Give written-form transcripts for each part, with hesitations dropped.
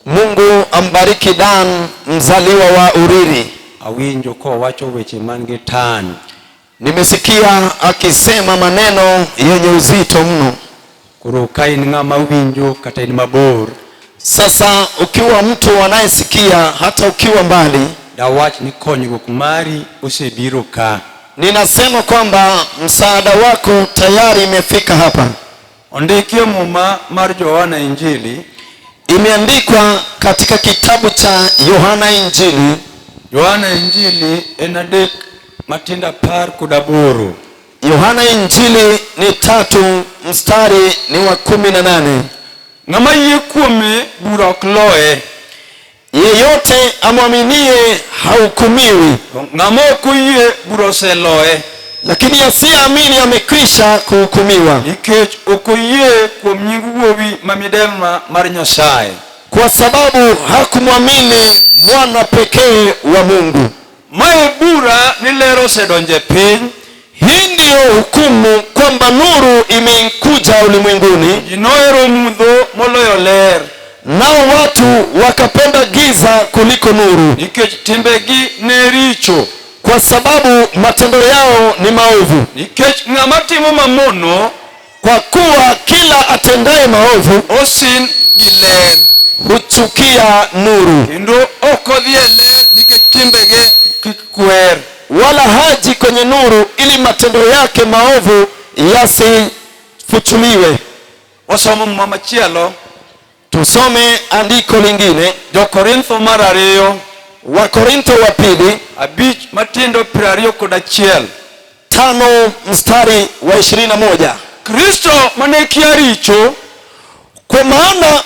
Mungu ambariki Dan mzaliwa wa Uriri. Awinjo kowacho weche man gi tan. Nimesikia akisema maneno yenye uzito mno. Koro ka in ng'ama winjo kata in mabor, Sasa ukiwa mtu anayesikia hata ukiwa mbali, dawach ni konyruok mari osebiro ka. Ninasema kwamba msaada wako tayari imefika hapa. Ondikie Muma mar Johana Injili. Imeandikwa katika kitabu cha Yohana Injili. Yohana Injili en 3:18. Yohana Injili ni 3 mstari ni wa 18. Ng'ama yie kuome bura ok loye. Yeyote amwaminie hahukumiwi. Ng'ama ok oyie bura oseloye. Lakini asiyeamini amekwisha kuhukumiwa. Nikech ok oyie kuom nying wuowi ma miderma mar Nyasaye. Kwa sababu hakumwamini mwana pekee wa Mungu. Mae bura ni ler osedonjo e piny. Hii ndiyo hukumu kwamba nuru imekuja ulimwenguni. Ji nohero mudho moloyo ler. Nao watu wakapenda giza kuliko nuru. Nikech timbegi ne richo. Kwa sababu matendo yao ni maovu. Nikech ng'ama timo mamono, kwa kuwa kila atendaye maovu osin gi ler, huchukia nuru, kendo ok odhi e ler nikech timbege kik kwer, wala haji kwenye nuru ili matendo yake maovu yasifuchuliwe. Wasomo muma machielo. Tusome andiko lingine. Jo-Korintho mar ariyo. Wakorintho wa pili 5:21. 5 mstari wa 21. Kristo mane kia richo, kwa maana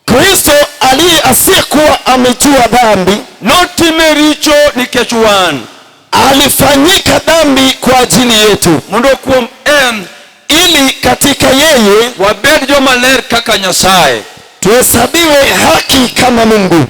Kristo aliye asiyekuwa amejua dhambi, notime richo nikech wan, alifanyika dhambi kwa ajili yetu, mondo kuom en ili katika yeye wabed joma ler kaka Nyasaye, tuhesabiwe haki kama Mungu.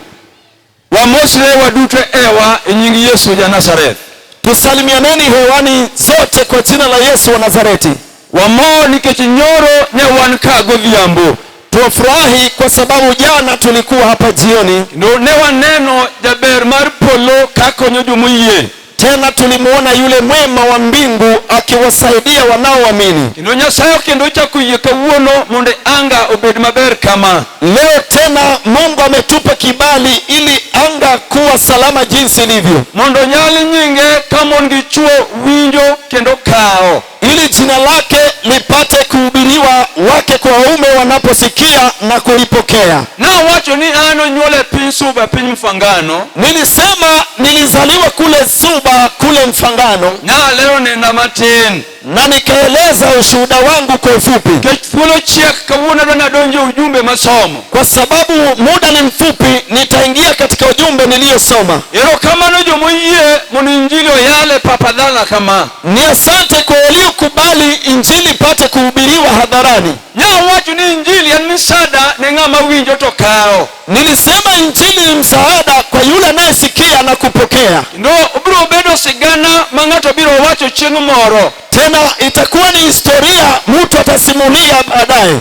Wamosre waduto ewa e nying Yesu ja Nazareth. Tusalimianeni hewani zote kwa jina la Yesu wa Nazareti. Wamor nikech nyoro ne wan ka godhiambo. Tufurahi kwa sababu jana tulikuwa hapa jioni. Kendo ne waneno jaber mar polo kakonyo jomoyie. Tena tulimuona yule mwema wa mbingu akiwasaidia wanaoamini. Kendo Nyasaye kendo ochako yie kawuono mondo anga obed maber kama. Leo tena Mungu ametupa kibali ili anga kuwa salama jinsi ilivyo. Mondo nyal nyinge ka mon gi chwo winjo kendo kawo. Ili jina lake lipate kuhubiriwa wake kwa waume wanaposikia na kulipokea. Nawacho ni an onyuol e piny Suba, piny Mfangano. Nilisema nilizaliwa kule Suba, kule Mfangano. Nalero nenda matin. Na nikaeleza ushuhuda wangu kwa ufupi. Nikech thuolo chiek kawuono adwa nadonjo ujumbe masomo. Kwa sababu muda ni mfupi, nitaingia katika ujumbe niliyosoma. Erokamano jomoyie mondo injili oyale papadhala kama. Ni asante kwa waliokubali injili ipate kuhubiriwa hadharani. Nyawacho ni injili en msaada ne ng'ama winjo to kawo. Nilisema injili ni msaada kwa yule anayesikia na kupokea. Kendo obiro bedo sigana ma ng'ato biro wacho chieng' moro. Tena itakuwa ni historia mtu atasimulia baadaye.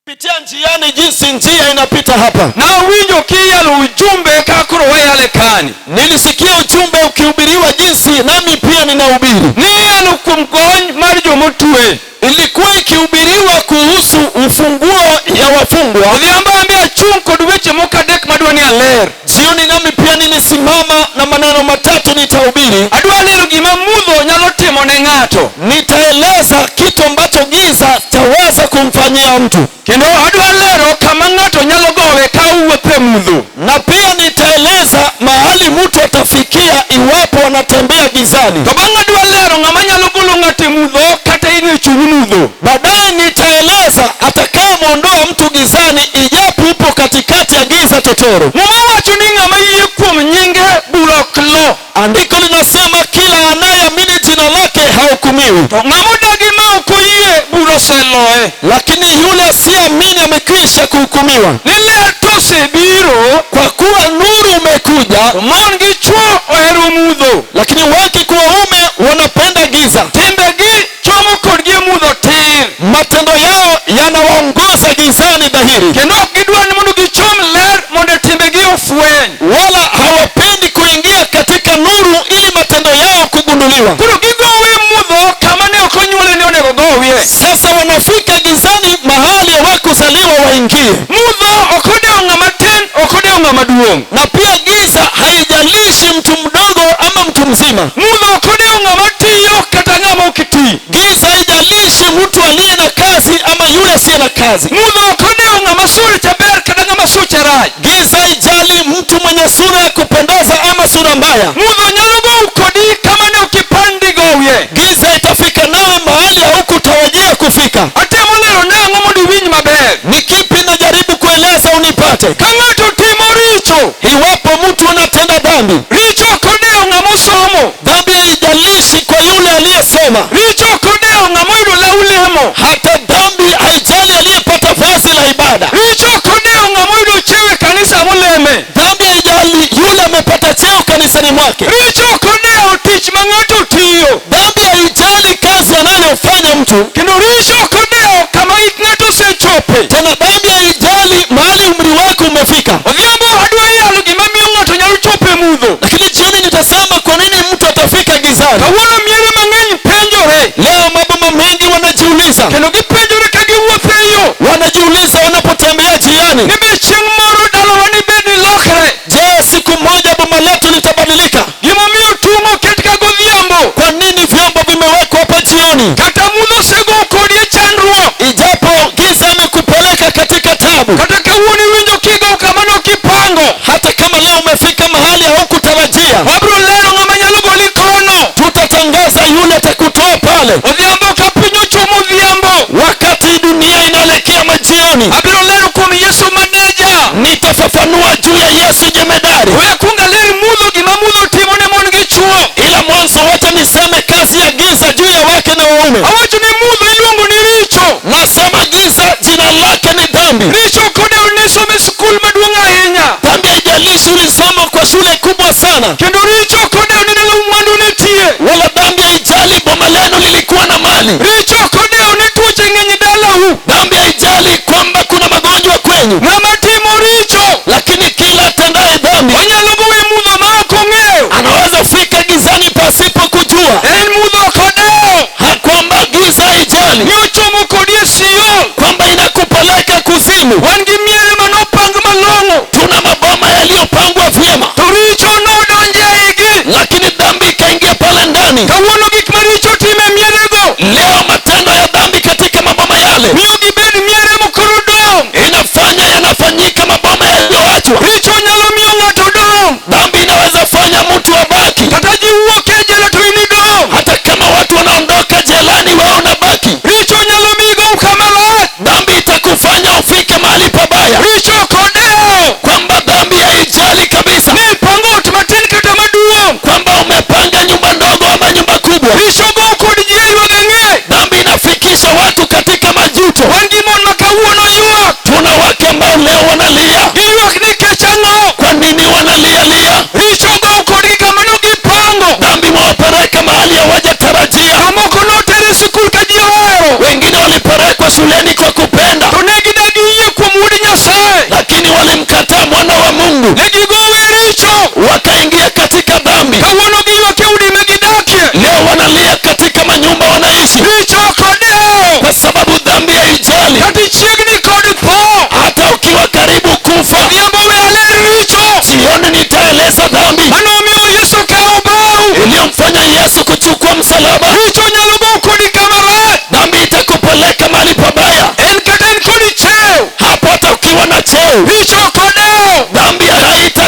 Pitia njiani jinsi njia inapita hapa. Nawinjo kiyalo ujumbe ka koro wayale kani. Nilisikia ujumbe ukihubiriwa jinsi nami pia ninahubiri. Niyalo kuom gony mar jomotwe. Ilikuwa ikihubiriwa kuhusu ufunguo ya wafungwa. Odhiambo ambe achung' kod weche moko adek madwa ni aler. Jioni nami pia nilisimama na maneno matatu nitahubiri. Adwa lero gima mudho nyalo timo ne ng'ato. Nitaeleza kitu ambacho giza chaweza kumfanyia mtu. Kendo adwa lero kama ng'ato nyalo gowe ka owuotho e mudho. Na pia nitaeleza mahali mtu atafikia iwapo anatembea gizani. To bang' adwa lero ng'ama nyalo golo ng'ato e mudho kata in e chuny mudho. Baadaye nitaeleza atakayemwondoa mtu gizani ijapo upo katikati ya giza totoro. Muma wacho ni ng'ama yie kuom nyinge bura ok lo. Andiko linasema kila anayeamini jina lake hahukumiwi. To ng'ama odagi ma ok oyie bura oseloye. Lakini yule asiyeamini amekwisha kuhukumiwa. Ni ler to osebiro, kwa kuwa nuru umekuja. To mon gi chwo ohero mudho. Lakini wake kwa waume wanapenda giza. Timbegi chomo kodgi e mudho tir. Matendo Matendo yao yanawaongoza gizani dhahiri, Kendo ok gidwar ni mondo gichom ler mondo timbegi ofweny. Wala hawapendi kuingia katika nuru ili matendo yao kugunduliwa. Koro gigowe mudho kama ne ok onyuole ni onego gowie. Sasa wanafika gizani mahali hawakuzaliwa waingie. Mudho ok odewo ng'ama tin, ok odewo ng'ama duong'. Na pia giza haijalishi mtu mdogo ama mtu mzima. Mudho ok odewo ng'ama tiyo kata ng'ama ok ti. Giza haijalishi mtu aliye na kazi ama yule asiye na kazi. Mudho ok odewo ng'ama suche ber kata ng'ama suche rach. Giza haijali mtu mwenye sura ya kupendeza ama sura mbaya. Mudho nyalo gowo kodi kama ne ok ipandi gowie. Giza itafika nawe mahali haukutarajia kufika. Atemo lero nang'o mondo iwinj maber. Ni kipi najaribu kueleza unipate? Ka ng'ato timo richo, Iwapo mtu anatenda dhambi, richo ok odewo ng'ama osomo. Dhambi haijalishi kwa yule aliyesoma. Richo ok odewo ng'ama oyudo law lemo. Hata dhambi haijali aliyepata vazi la ibada. Richo ok odewo ng'ama oyudo cheo e kanisa moleme. Dhambi haijali yule amepata cheo kanisani mwake. Richo ok odewo tich ma ng'ato tiyo. Dhambi haijali kazi anayofanya mtu. Kendo richo ok odewo kama hik ng'ato osechope. Tena dhambi haijali mahali umri wako umefika. Odhiambo adwa yalo gima miyo ng'ato nyalo chopo e mudho. Lakini jioni nitasema kwa nini mtu atafika gizani. Kawuono miere mang'eny penjore. Leo maboma mengi wanajiuliza, Kendo gipenjore ka giwuotho e yo. Wanajiuliza wanapotembea njiani, Ni be chieng' moro dalawa ni bed ni lokre. Je, siku moja boma letu litabadilika? Gimomiyo tung' oket ka godhiambo. Kwa nini vyombo vimewekwa hapa jioni? Kata mudho osego kodi e chandruok. Ijapo giza amekupeleka katika tabu, Kata kawuono iwinjo kigo kama nokipango. Hata kama leo umefika mahali haukutarajia, Wabiro lero ng'ama nyalo goli kono. Tutatangaza yule atakutoa pale. Odhiambo ka piny ochomo odhiambo. Wakati dunia inaelekea majioni, Abiro lero kuom Yesu maneja. Nitafafanua juu ya Yesu jemedari. We akwong aler mudho gima mudho timo ne mon gi chuo. Ila mwanzo wacha niseme kazi ya giza juu ya wake na waume. Awacho ni mudho iluongo ni richo. Nasema giza jina lake ni dhambi. Richo ok odewo ni somo e skul maduong' ahinya. Dhambi haijalishi ulisoma kwa shule kubwa sana. Kendo richo ok odewo ni ndalo mwandu nitie. Wala dhambi haijali boma lenu lilikuwa na mali. Richo ok odewo ni tuoche ng'eny dalau. Dhambi haijali kwamba kuna magonjwa kwenyu. Ng'ama timo richo, Lakini kila atendaye dhambi onyalo gowe mudho ma ok ong'eyo. Anaweza fika gizani pasipo kujua. En mudho ok odewo. Ha, kwamba giza haijali Ni ochomo kodi e Sheol. Kwamba inakupeleka kuzimu. Wan gi miere manopang malong'o. Tuna maboma yaliyopangwa vyema, To richo nodonjo e igi. Lakini dhambi ikaingia pale ndani. Kawuono gik maricho time mierego. Leo matendo ya dhambi katika maboma yale Miyo gibed miere mokoro dong'. Inafanya yanafanyika maboma yaliyoachwa. Richo nyalo miyo ng'ato dong'. Dhambi inaweza fanya mtu abaki. Kata ji wuok e jela to in idong'. Hata kama watu wanaondoka jelani, wewe unabaki. Richo nyalo miyi gow kama lach. Dhambi itakufanya ufike mahali pabaya. Richo ok odewo. Kwamba dhambi haijali kabisa. Ni ipango ot matin kata maduong'. Kwamba umepanga nyumba ndogo ama nyumba kubwa. Richo gow kod ji e ywago ang'e. Dhambi inafikisha watu katika majuto. Wan gi mon ma kawuono ywak. Tuna wake ambao leo wanalia. Giywak nikech ang'o? Kwa nini wanalia lia? Richo gow kodgi kama nogipango. Dhambi imewapeleka mahali hawajatarajia. Jomoko noter e sikul ka ji ohero. Wengine walipelekwa shuleni kwa kupenda, To ne gidagi yie kuom wuod Nyasaye. Lakini walimkataa mwana wa Mungu. Ne gigowe richo. Wakaingia katika dhambi. Kawuono giywak e udi ma gidakie. Leo wanalia katika manyumba wanaishi. Richo ok odewo. Kwa sababu dhambi haijali. Kata ichiegni kod tho. Hata ukiwa karibu kufa. Odhiambo we aler richo. Jioni nitaeleza dhambi Manomiyo Yesu kawo bao. Iliyomfanya Yesu kuchukua msalaba. Richo nyalo gowo kodi kama rach. Dhambi itakupeleka mahali pabaya. En kata in kod cheo. Hapo hata ukiwa na cheo. Richo ok odewo. Dhambi haita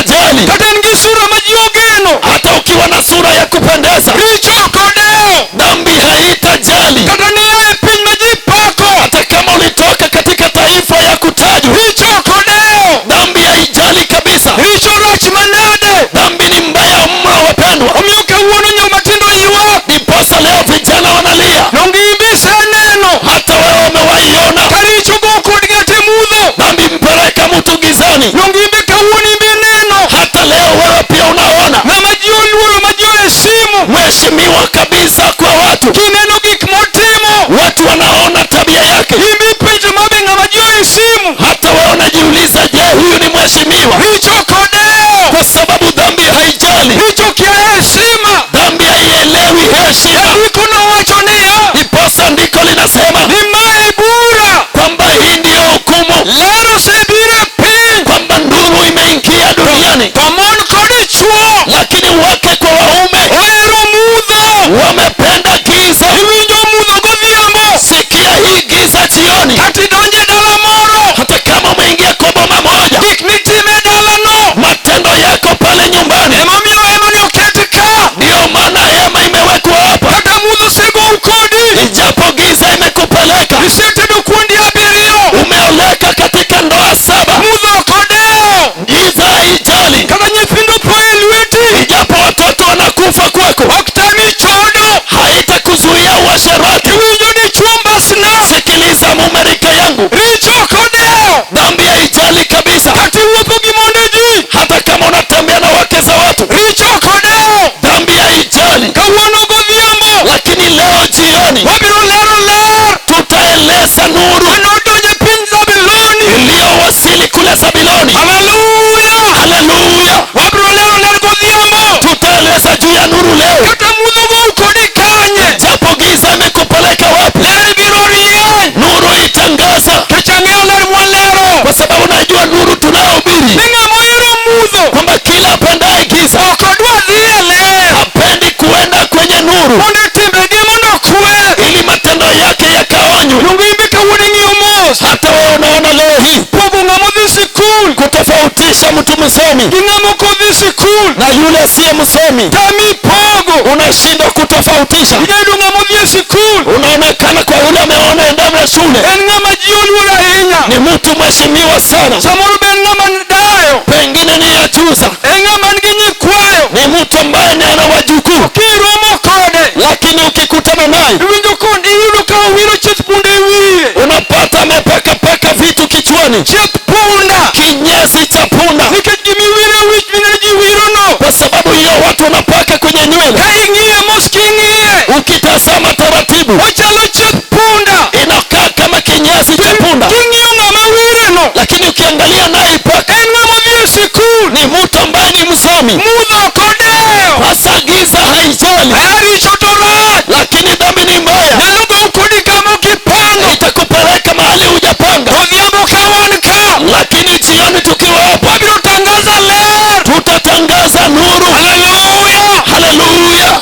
ng'ama odhi sikul na yule asiye msomi tami pogo. Unashindwa kutofautisha. Inyalo yudo ng'ama odhi e sikul Unaonekana kwa yule ameona endavyo shule en ng'ama ji oluoro ahinya. Ni mtu mheshimiwa sana. Samoro be en ng'ama dayo. Pengine ni ajuza. En ng'ama nigi nyikwayo. Ni mtu ambaye ni ana wajukuu. Kiromo kode Lakini ukikutana naye iwinjo kod iyudo ka owiro chieth punda e wiye. Unapata amepakapaka vitu kichwani. Chieth punda. Kinyesi cha punda. Nikech gimiwiro e wich mineno ji wirono. Kwa sababu hiyo watu wanapaka kwenye nywele. Ka ing'iye mos king'iye Ukitazama taratibu ochalo chieth punda. Inakaa kama kinyesi cha punda. King'iyo ng'ama wireno Lakini ukiangalia naye paka en ng'ama odhi e sikul. Ni mtu ambaye ni msomi. Mudho ok odewo. Hasa giza haijali. Richo to rach. Lakini dhambi ni mbaya. Nyalo go kodi kama ok ipango. Itakupeleka mahali hujapanga. Odhiambo ka wan ka. Lakini jioni tukiwa hapa Wabiro tangaza ler. Tutatangaza nuru. Haleluya. Haleluya.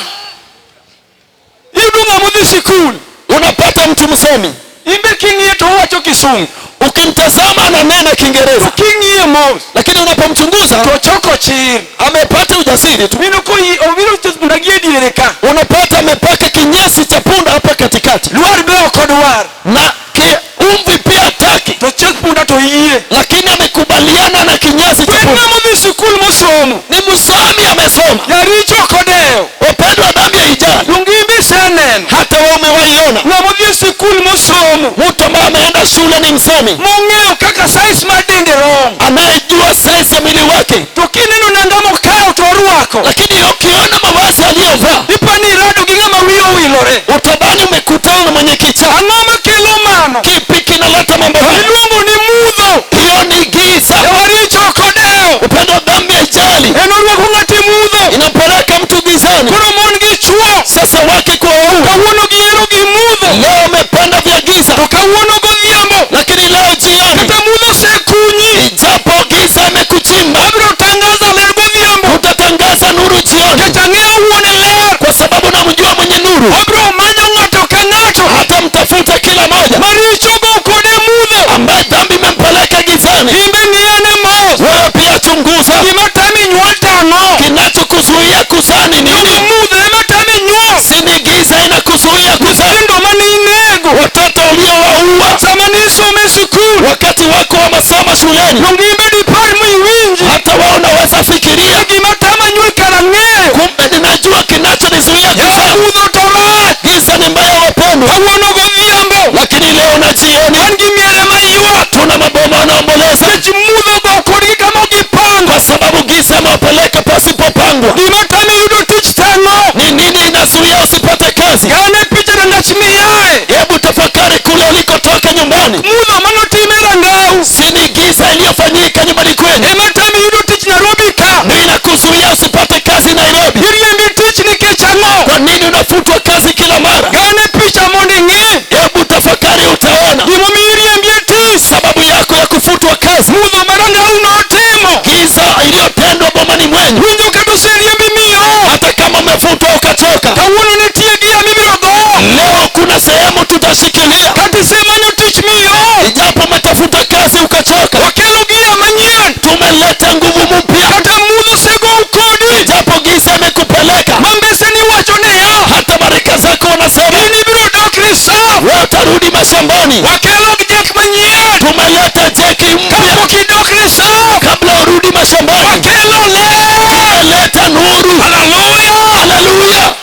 Iyudo ng'ama odhi sikul. Unapata mtu msomi. Imbe king'iye to owacho kisungu. Ukimtazama ananena Kiingereza. To king'iye mos Lakini unapomchunguza to ochoko chir. Amepata ujasiri tu. Mino koyi owiro chieth punda gi e diere ka. Unapata amepaka kinyesi cha punda hapa katikati. Lwar be ok odwar. Na kiumvi pia hataki. To chieth punda to yie. Lakini amekubaliana na kinyesi cha En punda. ng'ama odhi sikul mosomo. Ni msomi amesoma. Jaricho ok odewo. Wapendwa, dhambi haijali. Donge imbe iseneno. Hata wewe umewaiona. Ng'ama odhi e sikul mosomo. Mtu ambaye ameenda shule ni msomi. Mong'eyo kaka size mar dende rom. Anayejua size ya mwili wake. To kineno nanga mokawo to orwako. Lakini ukiona mavazi aliyovaa Ipa ni irado gi ng'ama wiye owilore. Utadhani umekutana na mwenye kichaa. Ang'o makelo mano? Kipi kinaleta mambo haya? Iluongo ni mudho. Hiyo ni giza. Jawaricho ok odewo. Upendo wa dhambi haijali. En orwako ng'ate mudho. Inampeleka mtu gizani. Koro mon gi chuo. Sasa wake kwa waume. Kawuono gihero gi mudho. Leo wamepanda vya giza. To kawuono godhiambo. Lakini leo jioni Kata mudho osekunyi. Ijapo giza imekuchimba. Abiro tangaza ler godhiambo. Utatangaza nuru jioni. Nikech ang'eyo wuon ler. Kwa sababu namjua mwenye nuru. Obiro manyo ng'ato ka ng'ato. Hata mtafuta kila moja. Maricho go kode mudho. Ambaye dhambi imempeleka gizani. Imbe ng'iyane mos. Wewe pia chunguza. Gima tami nyuol tang'o? Kinachokuzuia kuzaa ni nini? Mudho ema tami nyuol. Si ni giza inakuzuia kuzaa? Nyithindo mane inego. Watoto uliowaua. Sama ne isomo e sikul. Wakati wako wa masomo shuleni. Donge imbe dipar miwinji. Hata wewe unaweza fikiria. Gima tama nyuol kara ang'eyo. Kumbe ninajua kinachonizuia kuzaa. Mudho to rach. Giza ni mbaya wapendwa. Kawuono godhiambo. Lakini leo na jioni Wan gi miere maywak. Tuna maboma wanaomboleza. Nikech mudho go kodgi kama gipango. Kwa sababu giza imewapeleka pasipopangwa. Gima tami yudo tich tang'o? Ni nini inazuia usipate kazi? Gane picha rangach miaye. Hebu tafakari kule ulikotoka nyumbani. Mudho manotime rangau. Si ni giza iliyofanyika nyumbani kwenu. Ema tami yudo tich Nairobi ka. Ndio inakuzuia usipate kazi Nairobi. Iriembi tich nikech ang'o? Kwa nini unafutwa kazi kila mara? Gane picha mondo ing'e. Hebu tafakari utaona. Gimomiyo iriembi e tich. Sababu yako ya kufutwa kazi. Mudho ma rangau notimo. Giza iliyotendwa bomani mwenyu. Winjo kata oseriembi miyo. Hata kama umefutwa ukachoka. Kawuono nitie gia mibiro go. Leo kuna sehemu tutashikilia. Kata isemanyo tich miyo. Ijapo umetafuta kazi ukachoka. Wakelo gia manyien. Tumeleta nguvu mpya. Kata mudho osegou kodi. Ijapo giza imekupeleka. Mambese ni wacho niya. Hata marika zako wanasema. In ibiro dok reserve. Wewe utarudi mashambani. Wakelo jek manyien. Tumeleta jeki mpya. Kapok idok reserve. Kabla urudi mashambani. Wakelo ler. Tumeleta nuru. Haleluya. Haleluya.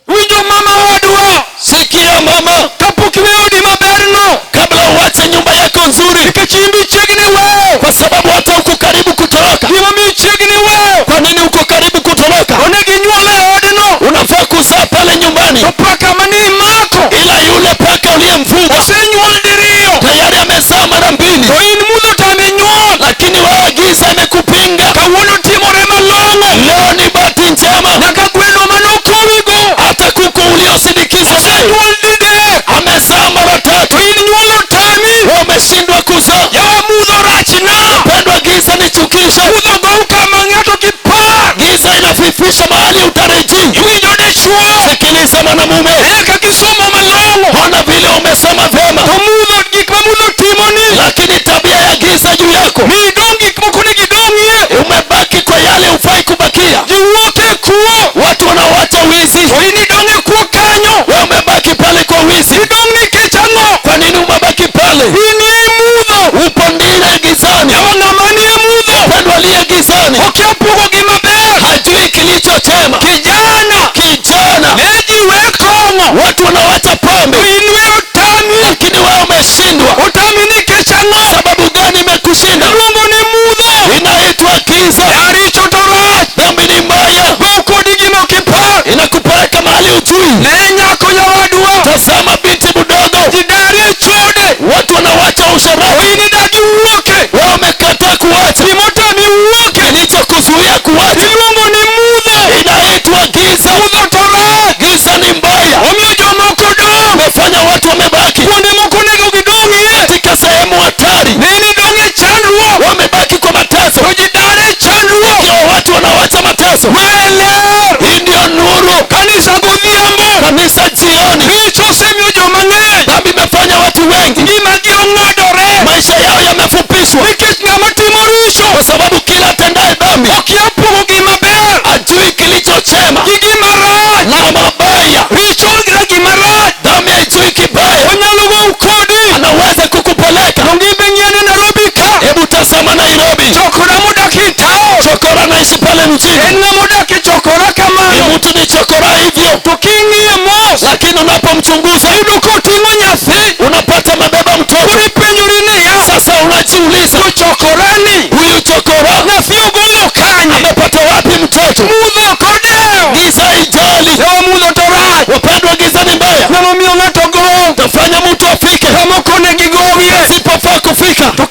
Winjo mama wadwa. Sikia mama. Kapok iweyo odi maberno. Kabla uache nyumba yako nzuri. Nikech in be chiegni weyo. Kwa sababu hata uko karibu kutoroka. Gimomiyo chiegni weyo. Kwa nini uko karibu kutoroka? Onego inyuol e odno. Unafaa kuzaa pale nyumbani. To paka mane imako. Ila yule paka uliyemfuga Osenyuol diriyo. Tayari amezaa mara mbili. To in mudho tame nyuol. Lakini wewe giza imekupinga. Kawuono timore malong'o. Leo ni bahati njema. Nyaka gweno manokowigo. Hata kuku uliosindikiza naye. Osenyuol didek. Amezaa mara tatu. To in nyuol otami. Wewe umeshindwa kuzaa. Yawa mudho rachna. Pendwa, giza ni chukisho. Mudho gou kama ng'ato kipar. Giza inafifisha mahali utarejea. Iwinjo dichuo. Sikiliza mwanamume. Eka kisomo malong'o. Ona vile umesoma vyema. To mudho gik ma mudho timoni. Lakini tabia ya giza juu yako. Mi idong' gik moko onego idong'ie. Umebaki kwa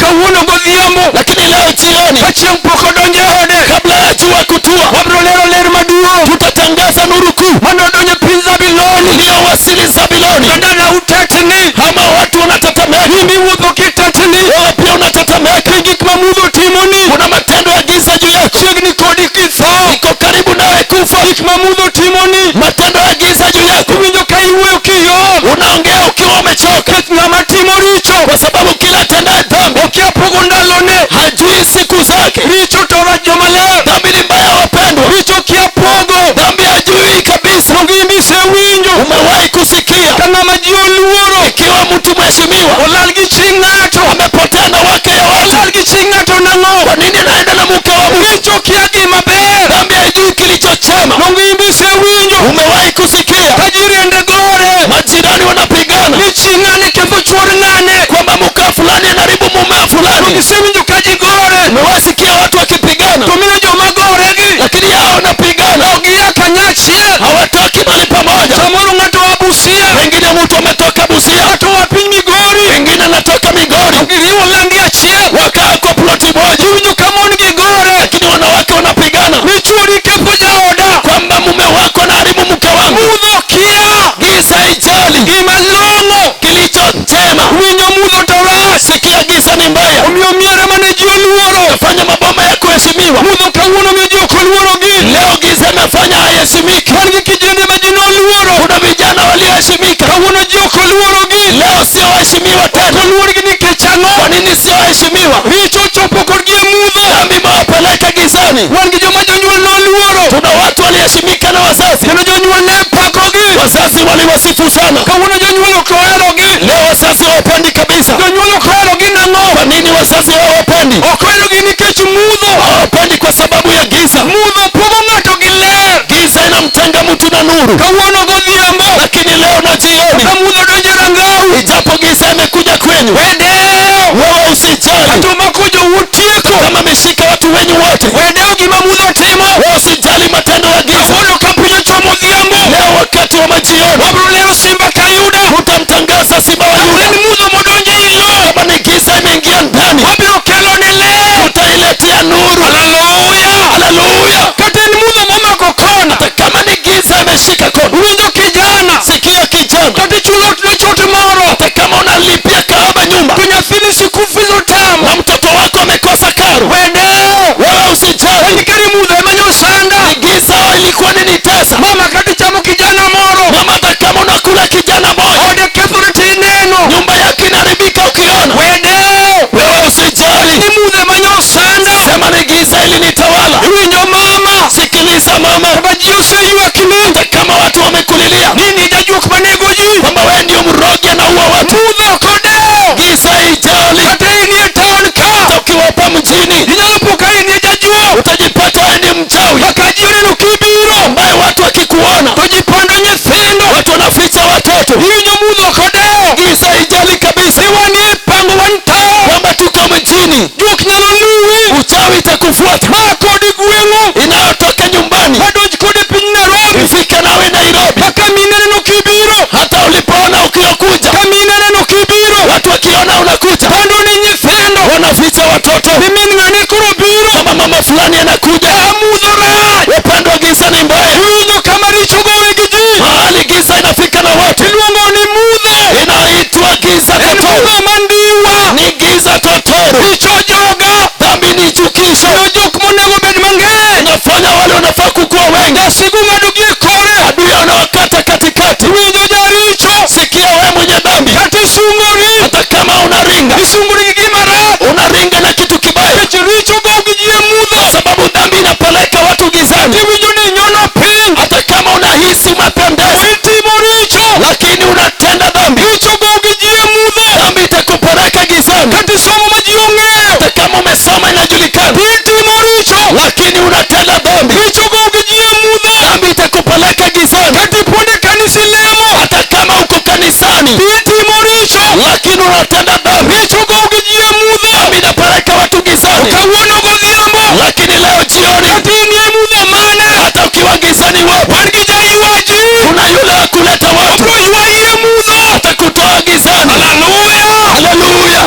Kawuono godhiambo, Lakini leo jioni, ka chieng' pok odonjo e ode, kabla ya jua kutua, wabiro lero ler maduong' tutatangaza nuru kuu mane odonjo e piny Zabiloni. iliyowasili Zabiloni. Oganda utetni, Ama watu wanatetemeka, in iwuotho kitetni, wewe pia unatetemeka. gik ma mudho timoni Kuna matendo ya giza juu yako, chiegni kodi kitho. iko karibu nawe kufa. Gik ma mudho timoni, Matendo ya giza juu yako, iwinjo ka iwuoyo kiol, unaongea ukiwa umechoka, nikech ng'ama timo richo kwa sababu kila atendaye dhambi okia pogo ndalone. hajui siku zake. Richo to rach jomaler, Dhambi ni mbaya, wapendwa. richo kia pogo. Dhambi hajui kabisa. Donge in isewinjo Umewahi kusikia ka ng'ama ji oluoro ikiwa mtu mheshimiwa olal gi chi ng'ato, amepotea na wake ya watu, olal gi chi ng'ato nang'o? kwa nini anaenda na mke wa mtu? Richo kia gima ber. Dhambi haijui kilicho chema. Donge in isewinjo Umewahi kusikia ka jirende gore majirani wanapigana ni chi ng'ane ketho chuor ng'ane? kwamba mke fulani anaharibu mume Donge fulani? isewinjo ka ji gore Umewahi sikia watu wakipigana, to mine joma goregi lakini hao wanapigana ok gia kanyachiel. hawatoki mahali pamoja. Samoro ng'ato oa Busia, Wengine mtu ametoka Busia, ng'ato oa piny Migori, wengine anatoka Migori, giriwo landi achiel. wakaa kwa ploti moja, Iwinjo ka mon gi gore lakini wanawake wanapigana ni chuori ketho jaoda. kwamba mume wako anaharibu mke wangu. Mudho kia Giza haijali gima long'o. kilicho chema. Winjo mudho to rach, Sikia, giza ni mbaya, omiyo miere mane ji oluoro. fanya maboma ya kuheshimiwa. Mudho kawuono miyo ji ok oluorogi. Leo giza imefanya haiheshimiki. Wan gi kijende ma ji noluoro, Kuna vijana walioheshimika, kawuono ji ok oluorogi. leo sio waheshimiwa Ok tena. oluorgi nikech ang'o? Kwa nini sio waheshimiwa? Richo ochopo kodgi e mudho. Dhambi imewapeleka gizani. Wan gi joma jonyuol noluoro, Tuna watu waliheshimika na wazazi, kendo jonyuol ne pakogi. wazazi waliwasifu sana. Kawuono jonyuol ok oherogi. Leo wazazi hawapendi kabisa. Jonyuol ok oherogi nang'o? Kwa nini wazazi hawapendi? Ok oherogi nikech mudho. Hawapendi kwa sababu ya giza. Mudho pogo ng'ato gi ler. Giza inamtenga mtu na nuru. Kawuono godhiambo, Lakini leo na jioni, ka mudho donjo e rangau, ijapo giza imekuja kwenyu, wedewo wewe usijali. kata omako jou otieko. Kama ameshika watu wenyu wote, Wedewo gima mudho timo. wewe usijali matendo ya giza. Kawuono ka piny ochomo odhiambo, Leo wakati wa majioni, wabiro lero simba ka Yuda. tutamtangaza simba wa Yuda. En mudho modonjo ei lo, Kama ni giza imeingia ndani, wabiro kelone ler. tutailetea nuru. Haleluya! Haleluya! Kata en mudho momako kona, Hata kama ni giza imeshika kona, winjo kijana, sikia kijana, kata ichulo chot moro, hata kama unalipia kahaba nyumba to nyathini sikul fees otamo, na mtoto wako amekosa karo, wedewo. wewe usijali. Nikech mudho ema nyosanda. Ni giza ilikuwa ninitesa Mama kata ichamo kijana moro, mama, hata kama unakula kijana moja, ode kethore to ineno. nyumba yake inaharibika ukiona, Wedewo. wewe usijali. Ni mudho ema nyosanda. Sema ni giza ilinitawala. Iwinjo mama, Sikiliza mama, kata ji oseywakni hata kama watu wamekulilia ni jajuok manego ji, kwamba wewe ndio mrogi anaua watu, mudho ok odewo. giza haijali. Kata inie taon ka, Hata ukiwa hapa mjini inyalo po ka inie jajuok, utajipata wewe ni mchawi kaka ji oneno kibiro, ambaye watu wakikuona to ji pondo nyithindo. watu wanaficha watoto. Iwinjo mudho ok odewo. Giza haijali kabisa Ni wanie pango wan taon, kwamba tuko mjini, juok nyalo luwi, uchawi itakufuata ma kodi gweng'u, inayotoka nyumbani madonj kode piny Nairobi, ifike nawe Nairobi. kaka mine neno kibiro, Hata ulipoona ukiokuja, ka mine neno kibiro, watu wakiona unakuja pondo ni nyithindo, wanaficha watoto, ni min ng'ane koro biro, kama mama fulani anakuja. mudho rach. Upande wa giza ni mbaya, Iwinjo kama richo gowe gi ji, mahali giza inafika na watu iluongo ni mudho, inaitwa giza en totoro, mudho mandiwa, ni giza totoro. richo joga, Dhambi ni chukisho, miyo jok monego bed mang'eny, inafanya wale wanafaa kukuwa wengi, jasigu ng'ado gi e kore, adui anawakata katikati. iwinjo jaricho, Sikia wewe mwenye dhambi, kata isungori, hata kama unaringa, isungori gi gima rach, unaringa na kitu kibaya, nikech richo gowo gi ji e mudho, kwa sababu dhambi inapeleka watu gizani. iwinjo ni inyono piny, Hata kama unahisi umependeza, itimo richo, lakini unatenda dhambi, richo gowo gi ji e mudho, dhambi itakupeleka gizani. kata isomo ma ji ong'eyo, Hata kama umesoma inajulikana, itimo richo, lakini unatenda dhambi, richo gowo gi ji e mudho, dhambi itakupeleka gizani. kata ipuonde kanisa ilemo, Hata kama uko kanisani, itimo richo, lakini unatenda dhambi, richo gowo gi ji e mudho, dhambi inapeleka watu gizani. kawuono godhiambo, Lakini leo jioni, kata inie mudho mane, hata ukiwa gizani wapo, wan gi jaywa ji, kuna yule wa kuleta watu, obiro ywayi e mudho, atakutoa gizani. haleluya. Haleluya!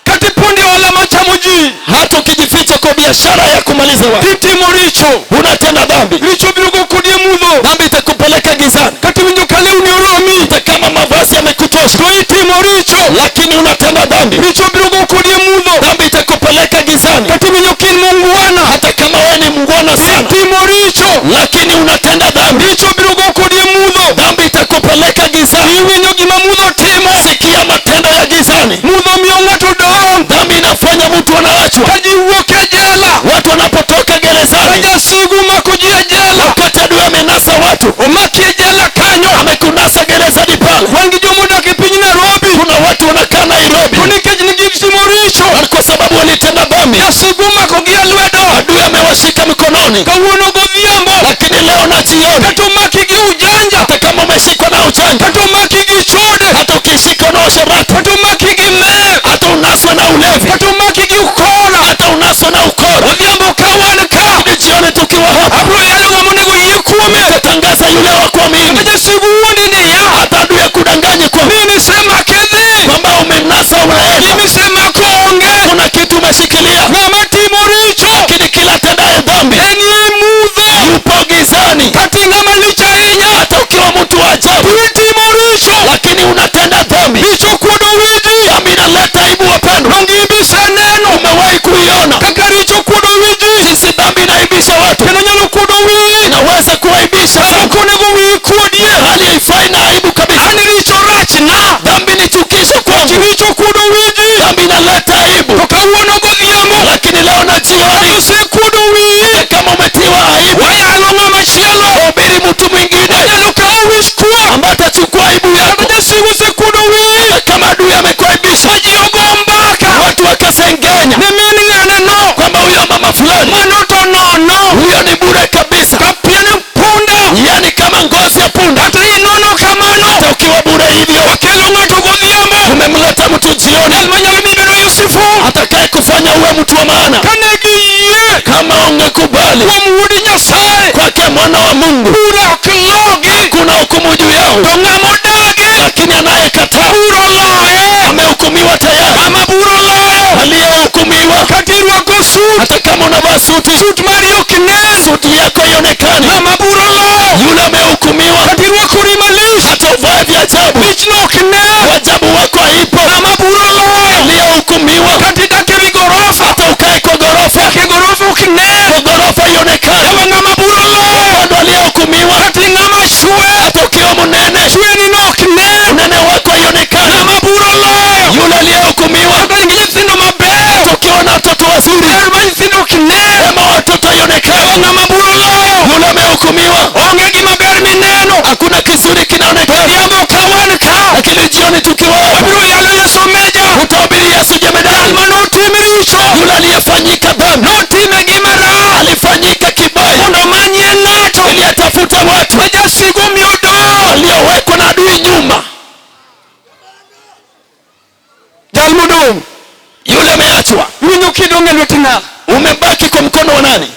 Kata ipuonde ohala Biashara ya kumaliza watu. Titimo richo. Unatenda dhambi. Richo biro go kodi e mudho. Dhambi itakupeleka gizani. Kata iwinjo ka lewni oromi. Hata kama mavazi yamekutosha, To itimo richo. lakini unatenda dhambi. Richo biro go kodi e mudho. Dhambi itakupeleka gizani. Kata iwinjo ka in mungwana. Hata kama wewe ni mngwana sana, Itimo richo. lakini unatenda dhambi. Richo biro go kodi e mudho. Dhambi itakupeleka gizani. Iwinjo gima mudho timo. Sikia matendo ya gizani. Mudho miyo ng'ato dong'. Dhambi inafanya mtu anaachwa. Ka ji wuok e jela. Watu wanapotoka Ka gerezani, jasigu mako ji e jela. wakati adui amenasa watu, Omaki e jela kanyo. amekunasa gerezani pale. Wan gi jomodak e piny Nairobi. Kuna watu wanakaa Nairobi To nikech ne gitimo richo. na kwa sababu walitenda dhambi, Jasigu omakogi e lwedo. adui amewashika mkononi. Kawuono godhiambo. Lakini leo na jioni, Kata omaki gi ujanja. hata kama umeshikwa na ujanja, Kata omaki gi chode. hata ukishikwa na usherati, Kata omaki gi mer. hata unaswa na ulevi, Kata omaki gi ukora. hata unaswa na ukora, Odhiambo ka wan ka. lakini jioni tukiwa hapa, Abiro yalo ng'ama onego yie kuome. tatangaza yule wa kuamini. Kata jasigu wuondi niya. Hata adui akudanganye kwa Ni nisemake dhi. kwamba umenasa, unaenda, Gimisemako onge. kuna kitu umeshikilia, Ng'ama timo richo. lakini kila atendaye dhambi En e mudho. yupo gizani. Kata ing'ama lich ahinya. Hata ukiwa mtu wa ajabu, Itimo richo. lakini unatenda dhambi. Richo kuodo wiji. Dhambi inaleta aibu, wapendwa. Donge ibiseneno. Umewahi kuiona Kaka richo kuodo wiji. jinsi dhambi inaibisha watu? Kendo nyalo kuodo wiyi. Inaweza kuwaibisha sana. Ok onego wiyi kuodie. Hali haifai na aibu kabisa. An richo rachna. Dhambi ni chukizo kwangu. Richo kuodo wiji. Dhambi inaleta aibu, To kawuono godhiambo. lakini leo na jioni, Osekuodo wiyi. hata kama umetiwa aibu, Wayalo ng'ama chielo. hubiri mtu mwingine Nyalo kawo wich kuot. ambaye atachukua aibu yako. Kata jasigu osekuodo wiyi. Hata kama adui amekuaibisha, Ma ji ogo mbaka. watu wakasengenya Ni min ng'ane no. kwamba huyo mama fulani, Mano to nono. huyo ni bure kabisa, Ka pien punda. yaani kama ngozi ya punda. Kata inono kamano. Hata ukiwa bure hivyo, Wakelo ng'ato godhiambo. umemleta mtu jioni Jal manyalo miyo bedo Yusufu. atakaye kufanya uwe mtu wa maana. Kane giyie Kama ungekubali kuom wuod Nyasaye. kwake mwana wa Mungu, Bura ok logi. kuna hukumu juu yao, To ng'ama odagi. lakini anayekataa Bura oloye. amehukumiwa tayari. Ng'ama bura oloyo. Aliyehukumiwa, Kata irwako sut. hata kama unavaa suti, Sut mari ok nen. suti yako haionekani. Ng'ama bura oloyo. Yule amehukumiwa, Kata irwakori malich. hata uvae vya ajabu, Lichno ok nen. wajabu wako haipo. Ng'ama bura oloyo. Aliyehukumiwa, Kata idak ewi gorofa. hata ukae kwa ghorofa, Dak e gorofa ok nen. kwa ghorofa haionekani. Yawa ng'ama bura oloyo. Bado aliyehukumiwa, Kata ing'ama chwe. hata ukiwa mnene, Chweni no ok nen. unene wako haionekani. Ng'ama bura oloyo. Yule aliyehukumiwa, Kata in gi nyithindo maber. hata ukiwa na watoto wazuri, Ber mar nyithindo ok nen. wema wa watoto haionekani. Ng'ama bura oloyo. Yule amehukumiwa, Onge gima ber mineno. hakuna kizuri kinaonekana. Odhiambo ka wan ka. Lakini jioni tukiwa hapa, Wabiro yalo Yesu Meja. utahubiri Yesu Jal jemedari, manotim richo. yule aliyefanyika dhambi, Notime gima rach. alifanyika kibaya, Mondo omanyie ng'ato. ili atafute watu Ma jasigu miyo dong'. waliowekwa na adui nyuma. Jal modong'. Yule ameachwa, Iwinjo kidong' e lwet ng'a? umebaki kwa mkono wa nani?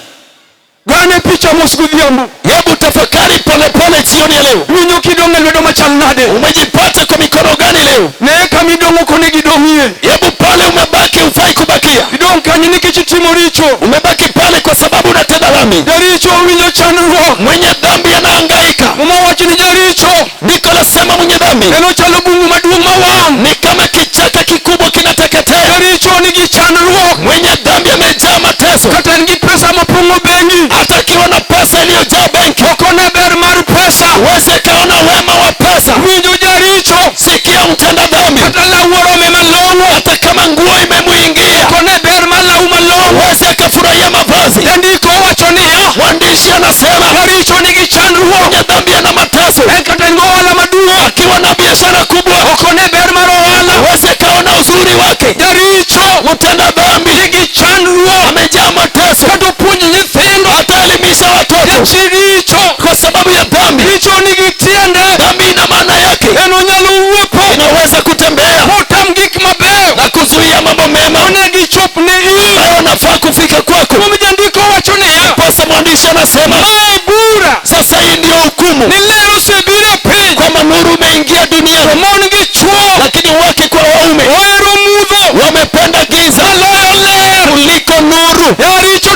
Gane picha mos godhiambo. Hebu tafakari polepole jioni ya leo, Iwinjo kidong' e lwedo machal nade? umejipata kwa mikono gani leo? Ne kama idong' ok onego idong'ie. Hebu pale umebaki, hufai kubakia. Idong' kanyo nikech itimo richo. Umebaki pale kwa sababu unatenda dhambi. Jaricho winjo chandruok. Mwenye dhambi anahangaika. Muma wacho ni jaricho. Ndiko lasema mwenye dhambi En ochalo bungu maduong' mawang'. ni kama kichaka kikubwa kinateketea. Jaricho nigi chandruok. Mwenye dhambi amejaa mateso, Kata en gi pesa mopong'o bengi. hata akiwa na pesa iliyojaa benki, Ok one ber mar pesa. huwezi akaona wema wa pesa. Winjo jaricho. Sikia mtenda dhambi, Kata law orome malong'o. hata kama nguo imemuingia, Ok one ber mar law malong'o. huwezi akafurahia mavazi. Jandiko wacho niya. Mwandishi anasema Jaricho nigi chandruok. mwenye dhambi ana mateso, En kata en gi ohala maduong'. akiwa na biashara kubwa, Ok one ber mar ohala. huwezi akaona uzuri wake. Jaricho Mtenda dhambi nigi chandruok. amejaa mateso, Kata opuonj nyithindo. hataelimisha watoto Jachiricho. kwa sababu ya dhambi. Richo nigi tiende. Dhambi ina maana yake, En onyalo wuotho. inaweza kutembea Motam gik mabeyo. na kuzuia mambo mema Onego ichop ne in. ambayo nafaa kufika kwako. Kuom jandiko wacho niya. Posa mwandishi anasema Mae bura. sasa hii ndiyo hukumu, Ni ler osebiro e piny. kwamba nuru imeingia To duniani, mon gi chwo lakini wake kwa waume ohero mudho wamependa giza maloyo ler. kuliko nuru. Jaricho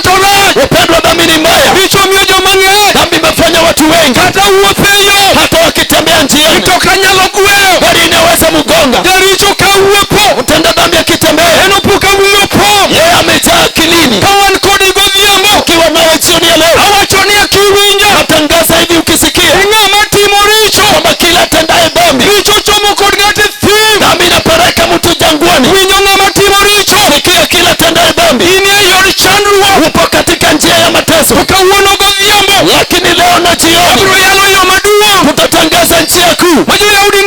uwezo. To kawuono godhiambo Lakini leo na jioni abiro yalo yo maduong' tutatangaza njia kuu ma jo-Yahudi